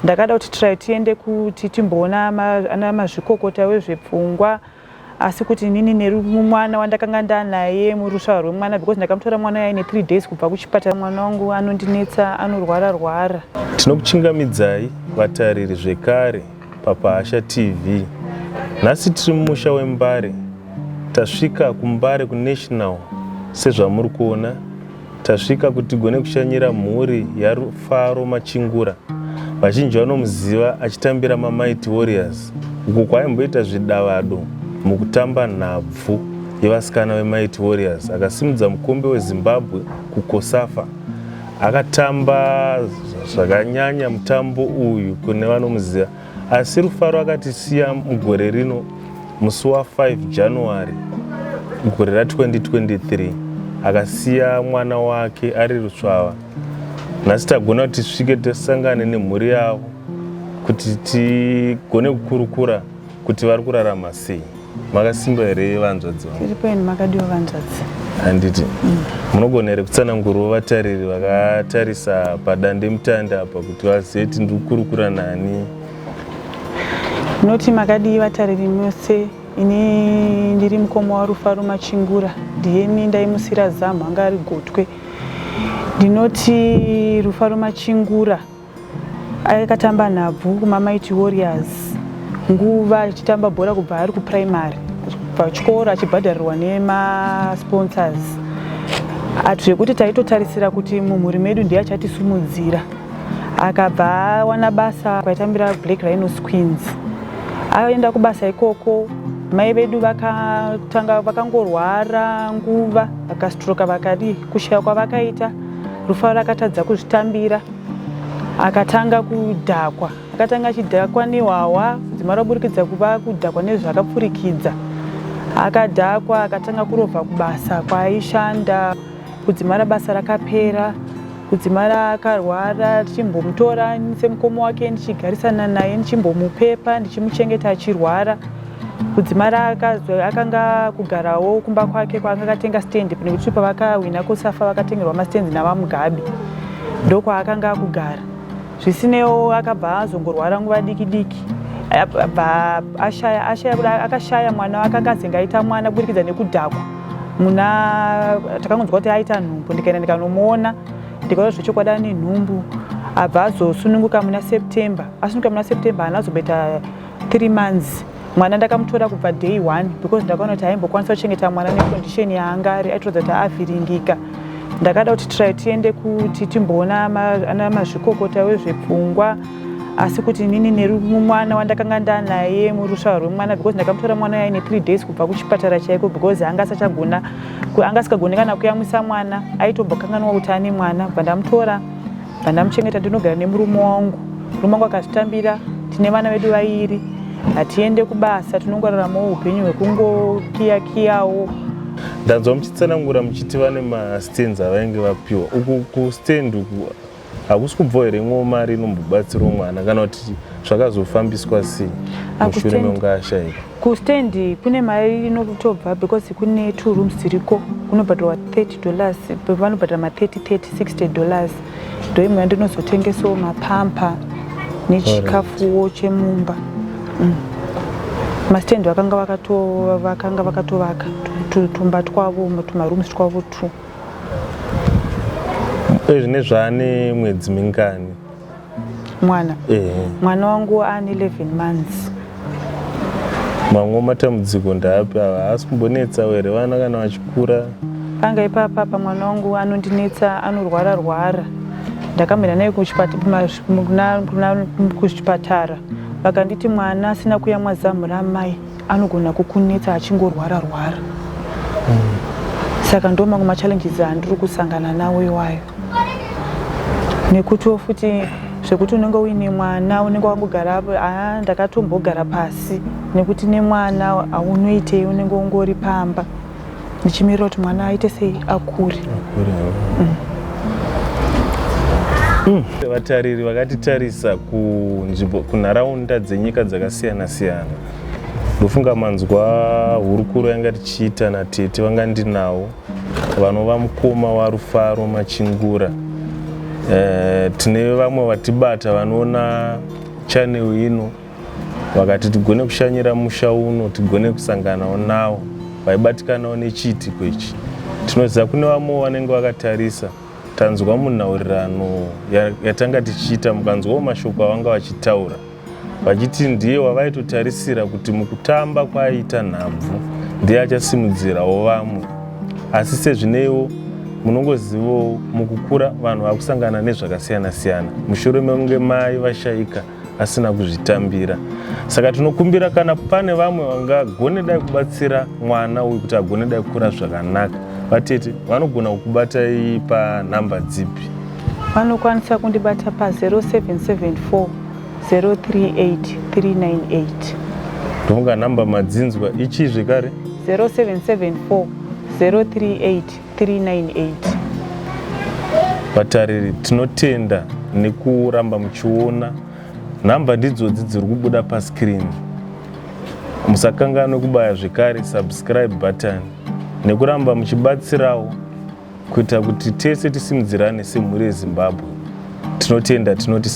Ndakada kuti try tiende kuti timboona ana mazvikokota wezvepfungwa, asi kuti inini nemwana wandakanga ndanaye murusvava rwemwana, because ndakamutora mwana aine 3 days kubva kuchipatara. Mwana wangu anondinetsa, anorwara rwara. Tinokuchingamidzai vatariri zvekare paPahasha TV. Nhasi tiri mumusha weMbare. Tasvika kuMbare kuNational sezvamuri kuona. Tasvika kuti tigone kushanyira mhuri yaRufaro Machingura. Vazhinji vanomuziva achitambira maMighty Warriors uko kwaaimboita zvidavado mukutamba nhabvu yevasikana veMighty Warriors. Akasimudza mukombe weZimbabwe kuCOSAFA. Akatamba zvakanyanya mutambo uyu kune vanomuziva. Asi Rufaro akatisiya mugore rino musi wa5 January gore ra2023, akasiya mwana wake ari rutsvava. Nhasi tagona kuti tisvike tisangane nemhuri yavo kuti tigone kukurukura kuti vari kurarama sei. Makasimba here vanzvadzi vangu? Tiripo ini, makadiwa vanzvadzi? Handiti munogona here kutsanangurawo vatariri vakatarisa padande mutande apa kuti vazive kuti ndiri kukurukura nani? Noti makadii vatariri mose? Ini ndiri mukoma waRufaro Machingura, ndiyeni ndaimusira zamu, anga ari gotwe. Ndinoti Rufaro Machingura akatamba nhabvu kumaMighty Warriors nguva achitamba bhora kubva ari kuprimary pachikoro, achibhadharirwa nemasponsors, zvekuti taitotarisira kuti mumhuri medu ndiye achatisumudzira. Akabva awana basa kwaitambira Black Rhinos Queens. Aenda kubasa ikoko, mai vedu vakatanga vakangorwara nguva, vakastroka, vakadii. Kushaya kwavakaita, Rufaro akatadza kuzvitambira, akatanga kudhakwa. Akatanga achidhakwa nehwahwa, dzimara kuburikidza kuva kudhakwa nezvakapfurikidza. Akadhakwa, akatanga kurovha kubasa kwaaishanda, kudzimara basa rakapera, kudzimara akarwara. Tichimbomutora semukoma wake, ndichigarisana naye, ndichimbomupepa, ndichimuchengeta achirwara, kudzimara akanga kugarawo kumba kwake kwaanga akatenga stand, nekuti pavakahwina COSAFA vakatengerwa mastands navaMugabe, ndokwaakanga akugara. Zvisinewo akabva azongorwara nguva diki diki, abva ashaya. Ashaya kuda, akashaya mwana. Akanga azenga aita mwana kuburikidza nekudhakwa. Muna takangonzwa kuti aita nhumbu, ndikaenda ndikanomuona, ndikaona zvechokwadi ane nhumbu. Abva azosununguka muna September. Asununguka muna September, haana kuzomboita 3 months. Mwana ndakamutora kubva day one because ndakaona kuti haimbokwanisa kuchengeta mwana necondition yaanga ari, aitoratidza kuti avhiringika. Ndakada kuti try tiende kuti timboona ana mazvikokota wezvepfungwa, asi kuti inini nemwana wandakanga ndanaye murusvava rwemwana, because ndakamutora mwana aine 3 days kubva kuchipatara chaiko, because anga asachagona, anga asikagoni kana kuyamwisa mwana, aitombokanganwa kuti ane mwana. Bva ndamutora, bva ndamuchengeta. Ndinogara nemurume wangu. Murume wangu akazvitambira. Tine vana vedu vairi. Hatiende kubasa, tinongoraramawo upenyu hwekungokiya kiyawo. Ndanzwa muchitsanangura muchiti vane mastands avainge vapiwa uku. Kustand uku hakusi kubvawo here imwewo mari inombobatsirawo mwana, kana kuti zvakazofambiswa sei mushure mekunge ashayika? Kustand kune mari inotobva because kune two rooms dziriko, kunobhadharwa $30. Vanobhadhara ma30 30 $60. Ndoimwe yandinozotengesawo mapamper nechikafuwo chemumba. Mastand vakanga vakatovaka tumba twavo, tumarooms twavo two. Ezvine zvaane mwedzi mingani? Mwana? Ehe. Mwana wangu ane 11 months. Mamwe matambudziko ndaapi ava? Haasi kumbonetsawo here vana kana vachikura? Panga ipapa pa mwana wangu anondinetsa, anorwara rwara. Ndakamira naye kuchipatara, vakanditi mwana asina kuyamwa zamu ramai anogona kukunetsa achingorwara rwara. Saka ndo mamwe machallenges andiri kusangana nawo iwayo, nekutiwo futi zvekuti unenge uine mwana, unenge wangogara. Aa, ndakatombogara pasi nekuti nemwana haunoitei, unenge ungori pamba ndichimirira kuti mwana aite sei, akure. Vatariri vakatitarisa kunzvimbo, kunharaunda dzenyika dzakasiyana siyana, ndofunga manzwa hurukuro yanga tichiita natete vanga ndinawo, vanova mukoma waRufaro Machingura. Tine vamwe vatibata vanoona channel ino, vakati tigone kushanyira musha uno, tigone kusanganawo nawo vaibatikanawo nechiitiko ichi. Tinoziva kune vamwe vanenge vakatarisa. Tanzwa munhaurirano yatanga tichiita, mukanzwawo mashoko avanga vachitaura vachiti ndiye wavaitotarisira kuti mukutamba kwaaiita nhabvu ndiye achasimudzirawo vamwe. Asi sezvineiwo munongozivawo, mukukura vanhu vakusangana nezvakasiyana siyana mushure mekunge mai vashaika asina kuzvitambira. Saka tinokumbira kana pane vamwe vangagone dai kubatsira mwana uyu kuti agone dai kukura zvakanaka. Vatete vanogona kukubatai panhamba dzipi? Vanokwanisa kundibata pa0774 038 398. Ndofunga nhamba madzinzwa. Ichii zvekare? 0774 038 398. Vatariri, tinotenda nekuramba muchiona. Nhamba ndidzodzi dziri kubuda pascreen. Musakanganwe kubaya zvekare subscribe button nekuramba muchibatsirawo kuita kuti tese tisimudzirane semhuri yeZimbabwe. Tinotenda, tinoti.